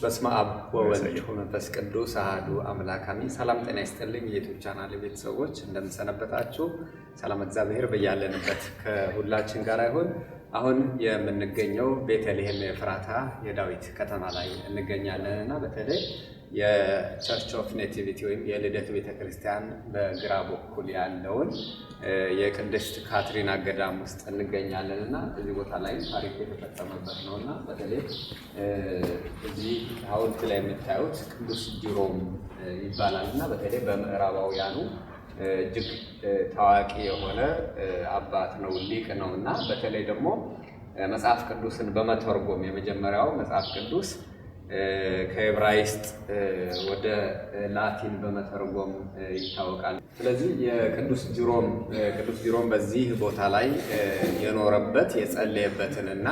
በስመ አብ ወወልድ ወመንፈስ ቅዱስ አሐዱ አምላክ አሜን። ሰላም ጤና ይስጥልኝ የ YouTube channel ቤተሰቦች፣ እንደምንሰነበታችሁ። ሰላም እግዚአብሔር በያለንበት ከሁላችን ጋር ይሁን። አሁን የምንገኘው ቤተልሔም ኤፍራታ የዳዊት ከተማ ላይ እንገኛለን እና በተለይ የ Church of Nativity ወይም የልደት ቤተክርስቲያን በግራ በኩል ያለውን የቅድስት ካትሪና ገዳም ውስጥ እንገኛለን እና እዚህ ቦታ ላይ ታሪክ የተፈጸመበት ነው እና በተለይ እዚህ ሐውልት ላይ የምታዩት ቅዱስ ጅሮም ይባላል እና በተለይ በምዕራባውያኑ እጅግ ታዋቂ የሆነ አባት ነው፣ ሊቅ ነው እና በተለይ ደግሞ መጽሐፍ ቅዱስን በመተርጎም የመጀመሪያው መጽሐፍ ቅዱስ ከዕብራይስጥ ወደ ላቲን በመተርጎም ይታወቃል። ስለዚህ የቅዱስ ጅሮም ቅዱስ ጅሮም በዚህ ቦታ ላይ የኖረበት፣ የጸለየበትን እና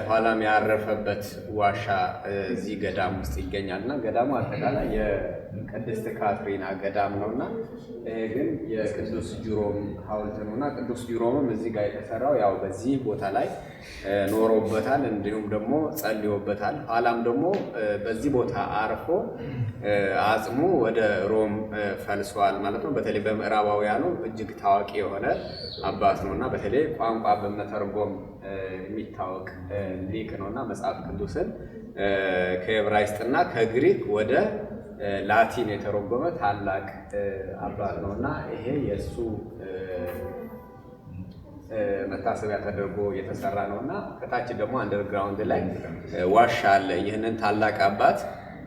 ኋላም ያረፈበት ዋሻ እዚህ ገዳም ውስጥ ይገኛል እና ገዳሙ አጠቃላይ የቅድስት ካትሪና ገዳም ነው እና ይሄ ግን የቅዱስ ጅሮም ሐውልት ነው እና ቅዱስ ጅሮምም እዚህ ጋር የተሰራው ያው በዚህ ቦታ ላይ ኖሮበታል፣ እንዲሁም ደግሞ ጸልዮበታል። ኋላም ደግሞ በዚህ ቦታ አርፎ አጽሙ ወደ ሮም ፈልሷል ማለት ነው። በተለይ በምዕራባውያኑ እጅግ ታዋቂ የሆነ አባት ነው እና በተለይ ቋንቋ በመተርጎም የሚታወቅ ሊቅ ነው እና መጽሐፍ ቅዱስን ከዕብራይስጥና ከግሪክ ወደ ላቲን የተረጎመ ታላቅ አባት ነው እና ይሄ የእሱ መታሰቢያ ተደርጎ የተሰራ ነው እና ከታች ደግሞ underground ላይ ዋሻ አለ። ይህንን ታላቅ አባት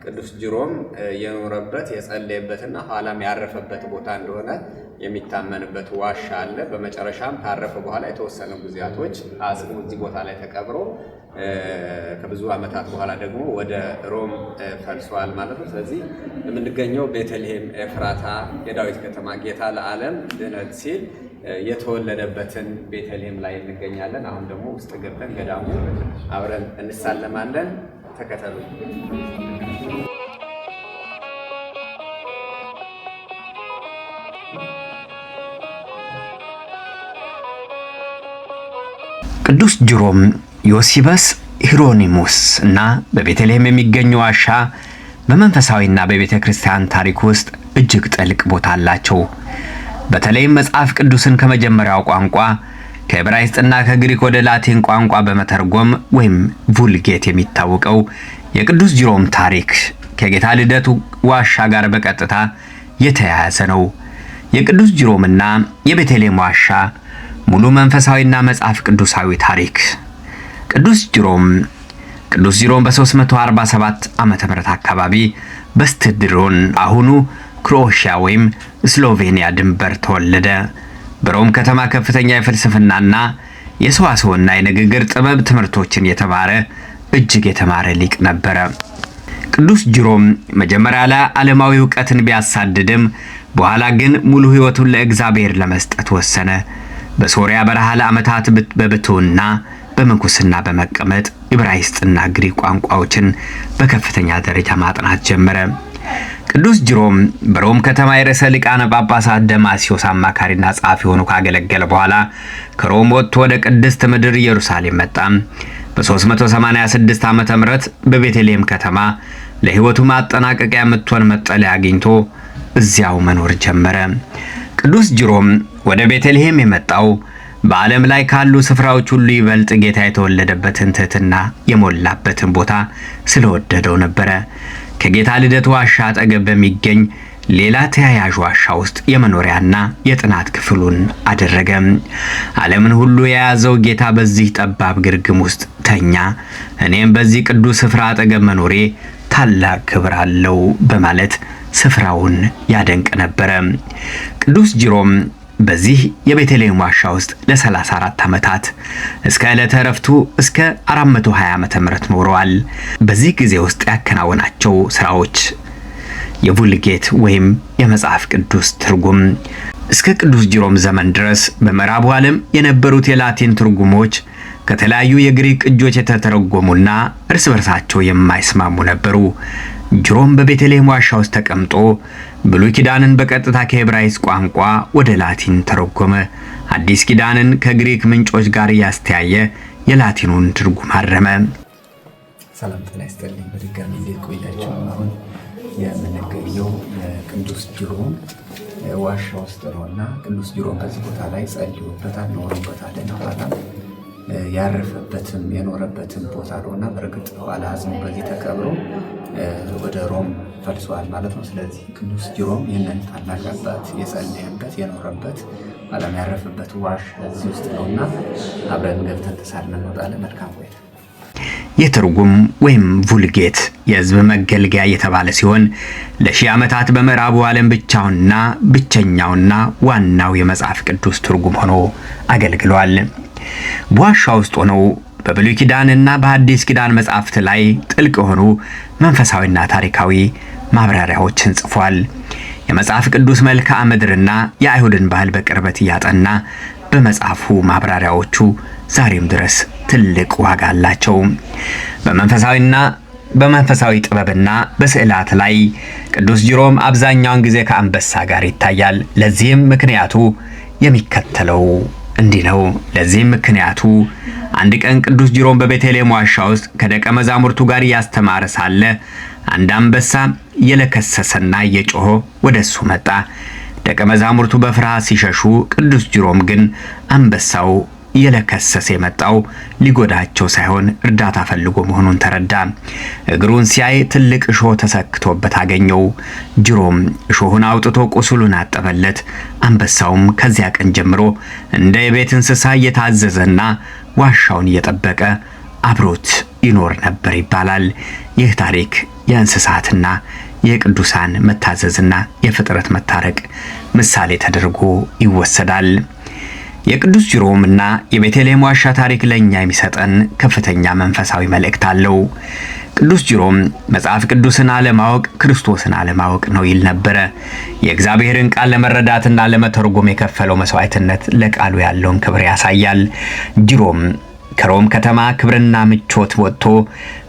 ቅዱስ ጅሮም የኖረበት፣ የጸለየበትና ኋላም ያረፈበት ቦታ እንደሆነ የሚታመንበት ዋሻ አለ። በመጨረሻም ካረፈ በኋላ የተወሰኑ ጊዜያቶች አጽሙ እዚህ ቦታ ላይ ተቀብሮ ከብዙ ዓመታት በኋላ ደግሞ ወደ ሮም ፈልሷል ማለት ነው። ስለዚህ የምንገኘው ቤተልሔም ኤፍራታ የዳዊት ከተማ፣ ጌታ ለዓለም ድነት ሲል የተወለደበትን ቤተልሔም ላይ እንገኛለን። አሁን ደግሞ ውስጥ ገብተን ገዳሙ አብረን እንሳለማለን። ተከተሉ። ቅዱስ ጅሮም፣ ዮሲበስ ሂሮኒሙስ እና በቤተልሔም የሚገኘው ዋሻ በመንፈሳዊና በቤተ ክርስቲያን ታሪክ ውስጥ እጅግ ጥልቅ ቦታ አላቸው። በተለይም መጽሐፍ ቅዱስን ከመጀመሪያው ቋንቋ ከዕብራይስጥና ከግሪክ ወደ ላቲን ቋንቋ በመተርጎም ወይም ቩልጌት የሚታወቀው የቅዱስ ጅሮም ታሪክ ከጌታ ልደቱ ዋሻ ጋር በቀጥታ የተያያዘ ነው። የቅዱስ ጅሮምና የቤተልሔም ዋሻ ሙሉ መንፈሳዊና መጽሐፍ ቅዱሳዊ ታሪክ። ቅዱስ ጅሮም በ347 ዓመተ ምህረት አካባቢ በስትድሮን፣ አሁኑ ክሮኤሽያ ወይም ስሎቬኒያ ድንበር ተወለደ። በሮም ከተማ ከፍተኛ የፍልስፍናና የሰዋስውና የንግግር ጥበብ ትምህርቶችን የተማረ፣ እጅግ የተማረ ሊቅ ነበረ። ቅዱስ ጅሮም መጀመሪያ ላይ ዓለማዊ እውቀትን ቢያሳድድም በኋላ ግን ሙሉ ሕይወቱን ለእግዚአብሔር ለመስጠት ወሰነ። በሶሪያ በረሃ ለዓመታት በብሕትውና በምንኩስና በመቀመጥ ዕብራይስጥና ግሪክ ቋንቋዎችን በከፍተኛ ደረጃ ማጥናት ጀመረ። ቅዱስ ጅሮም በሮም ከተማ የርዕሰ ሊቃነ ጳጳሳት ደማስዮስ አማካሪና ጸሐፊ ሆኖ ካገለገለ በኋላ ከሮም ወጥቶ ወደ ቅድስት ምድር ኢየሩሳሌም መጣ። በ386 ዓመተ ምህረት በቤተልሔም ከተማ ለሕይወቱ ማጠናቀቂያ የምትሆን መጠለያ አግኝቶ እዚያው መኖር ጀመረ። ቅዱስ ጅሮም ወደ ቤተልሔም የመጣው በዓለም ላይ ካሉ ስፍራዎች ሁሉ ይበልጥ ጌታ የተወለደበትን ትሕትና የሞላበትን ቦታ ስለወደደው ነበረ። ከጌታ ልደት ዋሻ አጠገብ በሚገኝ ሌላ ተያያዥ ዋሻ ውስጥ የመኖሪያና የጥናት ክፍሉን አደረገ። ዓለምን ሁሉ የያዘው ጌታ በዚህ ጠባብ ግርግም ውስጥ ተኛ፣ እኔም በዚህ ቅዱስ ስፍራ አጠገብ መኖሬ ታላቅ ክብር አለው በማለት ስፍራውን ያደንቅ ነበረ። ቅዱስ ጅሮም በዚህ የቤተልሔም ዋሻ ውስጥ ለ34 ዓመታት እስከ ዕለተ ዕረፍቱ እስከ 420 ዓመተ ምህረት ኖረዋል። በዚህ ጊዜ ውስጥ ያከናወናቸው ስራዎች የቩልጌት ወይም የመጽሐፍ ቅዱስ ትርጉም። እስከ ቅዱስ ጅሮም ዘመን ድረስ በምዕራቡ ዓለም የነበሩት የላቲን ትርጉሞች ከተለያዩ የግሪክ ቅጆች የተተረጎሙና እርስ በርሳቸው የማይስማሙ ነበሩ። ጅሮም በቤተልሔም ዋሻ ውስጥ ተቀምጦ ብሉይ ኪዳንን በቀጥታ ከዕብራይስጥ ቋንቋ ወደ ላቲን ተረጎመ። አዲስ ኪዳንን ከግሪክ ምንጮች ጋር እያስተያየ የላቲኑን ትርጉም አረመ። ሰላም ጤና ይስጥልኝ። በድጋሚ እንዴት ቆያችሁ? አሁን የምንገኘው የቅዱስ ጅሮም ዋሻ ውስጥ ነው እና ቅዱስ ጅሮም በዚህ ቦታ ላይ ጸልዮበታል፣ ኖሮበታል እና ኋላም ያረፈበትም የኖረበትም ቦታ ነው እና በእርግጥ ኋላ አጽሙ በዚህ ተቀብሮ ወደ ሮም ፈልሷል ማለት ነው። ስለዚህ ቅዱስ ጅሮም ይህንን ታላቅ አባት የጸለየበት፣ የኖረበት፣ ኋላም ያረፈበት ዋሻ እዚህ ውስጥ ነው እና አብረን ገብተን ተሳልመን እንወጣለን። መልካም ቆይታ። ይህ ትርጉም ወይም ቩልጌት የሕዝብ መገልገያ የተባለ ሲሆን ለሺህ ዓመታት በምዕራቡ ዓለም ብቻውንና ብቸኛውና ዋናው የመጽሐፍ ቅዱስ ትርጉም ሆኖ አገልግሏል። በዋሻ ውስጥ ሆነው በብሉይ ኪዳንና በሐዲስ ኪዳን መጻሕፍት ላይ ጥልቅ የሆኑ መንፈሳዊና ታሪካዊ ማብራሪያዎችን ጽፏል። የመጽሐፍ ቅዱስ መልክዓ ምድርና የአይሁድን ባህል በቅርበት እያጠና በመጽሐፉ ማብራሪያዎቹ ዛሬም ድረስ ትልቅ ዋጋ አላቸው። በመንፈሳዊ ጥበብና በስዕላት ላይ ቅዱስ ጅሮም አብዛኛውን ጊዜ ከአንበሳ ጋር ይታያል። ለዚህም ምክንያቱ የሚከተለው እንዲህ ነው። ለዚህም ምክንያቱ አንድ ቀን ቅዱስ ጅሮም በቤተልሔም ዋሻ ውስጥ ከደቀ መዛሙርቱ ጋር እያስተማረ ሳለ አንድ አንበሳ እየለከሰሰና እየጮኸ ወደ እሱ መጣ። ደቀ መዛሙርቱ በፍርሃት ሲሸሹ፣ ቅዱስ ጅሮም ግን አንበሳው እየለከሰሰ የመጣው ሊጎዳቸው ሳይሆን እርዳታ ፈልጎ መሆኑን ተረዳ። እግሩን ሲያይ ትልቅ እሾህ ተሰክቶበት አገኘው። ጅሮም እሾሁን አውጥቶ ቁስሉን አጠበለት። አንበሳውም ከዚያ ቀን ጀምሮ እንደ የቤት እንስሳ እየታዘዘና ዋሻውን እየጠበቀ አብሮት ይኖር ነበር ይባላል። ይህ ታሪክ የእንስሳትና የቅዱሳን መታዘዝና የፍጥረት መታረቅ ምሳሌ ተደርጎ ይወሰዳል። የቅዱስ ጅሮም እና የቤተልሔም ዋሻ ታሪክ ለኛ የሚሰጠን ከፍተኛ መንፈሳዊ መልእክት አለው። ቅዱስ ጅሮም መጽሐፍ ቅዱስን አለማወቅ ክርስቶስን አለማወቅ ነው ይል ነበረ። የእግዚአብሔርን ቃል ለመረዳትና ለመተርጎም የከፈለው መስዋዕትነት ለቃሉ ያለውን ክብር ያሳያል። ጅሮም ከሮም ከተማ ክብርና ምቾት ወጥቶ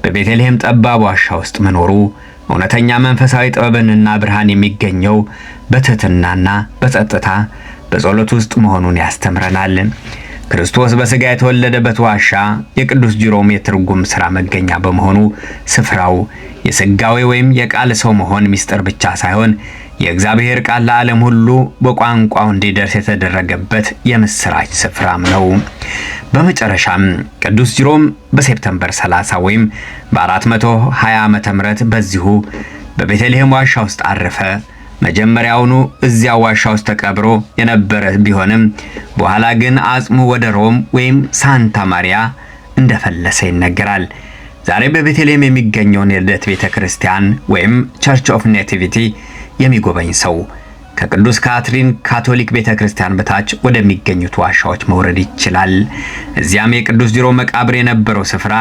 በቤተልሔም ጠባብ ዋሻ ውስጥ መኖሩ እውነተኛ መንፈሳዊ ጥበብንና ብርሃን የሚገኘው በትህትናና በጸጥታ በጸሎት ውስጥ መሆኑን ያስተምረናል። ክርስቶስ በሥጋ የተወለደበት ዋሻ የቅዱስ ጅሮም የትርጉም ሥራ መገኛ በመሆኑ ስፍራው የሥጋዌ ወይም የቃል ሰው መሆን ምስጢር ብቻ ሳይሆን የእግዚአብሔር ቃል ለዓለም ሁሉ በቋንቋው እንዲደርስ የተደረገበት የምስራች ስፍራም ነው። በመጨረሻም ቅዱስ ጅሮም በ September 30 ወይም በ420 ዓመተ ምህረት በዚሁ በቤተልሔም ዋሻ ውስጥ አረፈ። መጀመሪያውኑ እዚያ ዋሻ ውስጥ ተቀብሮ የነበረ ቢሆንም በኋላ ግን አጽሙ ወደ ሮም ወይም ሳንታ ማሪያ እንደፈለሰ ይነገራል። ዛሬ በቤተልሔም የሚገኘውን የልደት ቤተ ክርስቲያን ወይም Church of Nativity የሚጎበኝ ሰው ከቅዱስ ካትሪን ካቶሊክ ቤተ ክርስቲያን በታች ወደሚገኙት ዋሻዎች መውረድ ይችላል። እዚያም የቅዱስ ጅሮም መቃብር የነበረው ስፍራ፣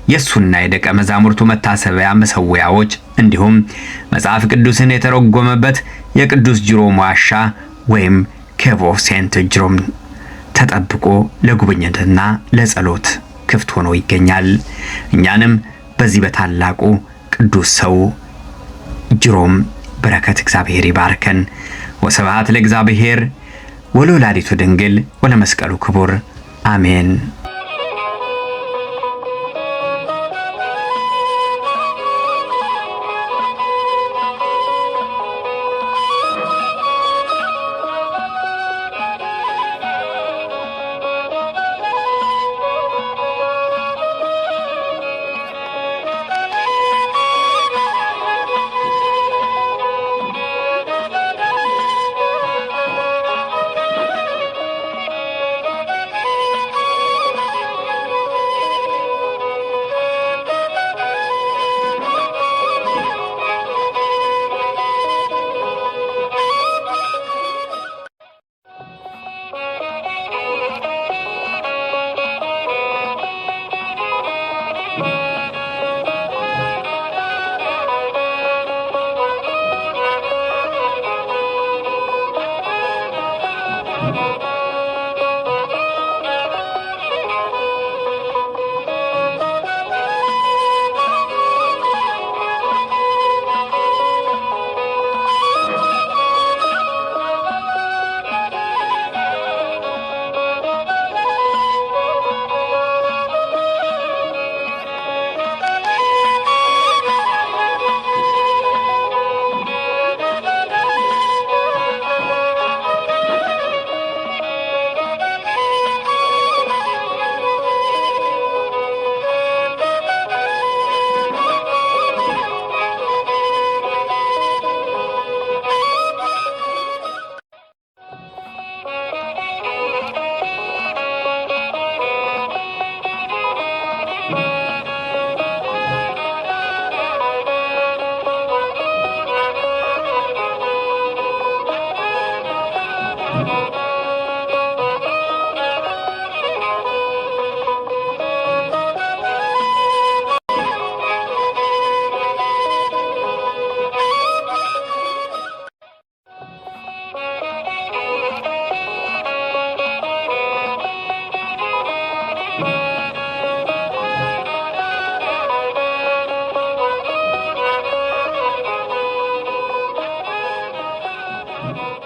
የእሱና የደቀ መዛሙርቱ መታሰቢያ መሰዊያዎች እንዲሁም መጽሐፍ ቅዱስን የተረጎመበት የቅዱስ ጅሮም ዋሻ ወይም Cave of Saint Jerome ተጠብቆ ለጉብኝትና ለጸሎት ክፍት ሆኖ ይገኛል። እኛንም በዚህ በታላቁ ቅዱስ ሰው ጅሮም በረከት እግዚአብሔር ይባርከን። ወስብሐት ለእግዚአብሔር ወለወላዲቱ ድንግል ወለመስቀሉ ክቡር፣ አሜን። Thank you.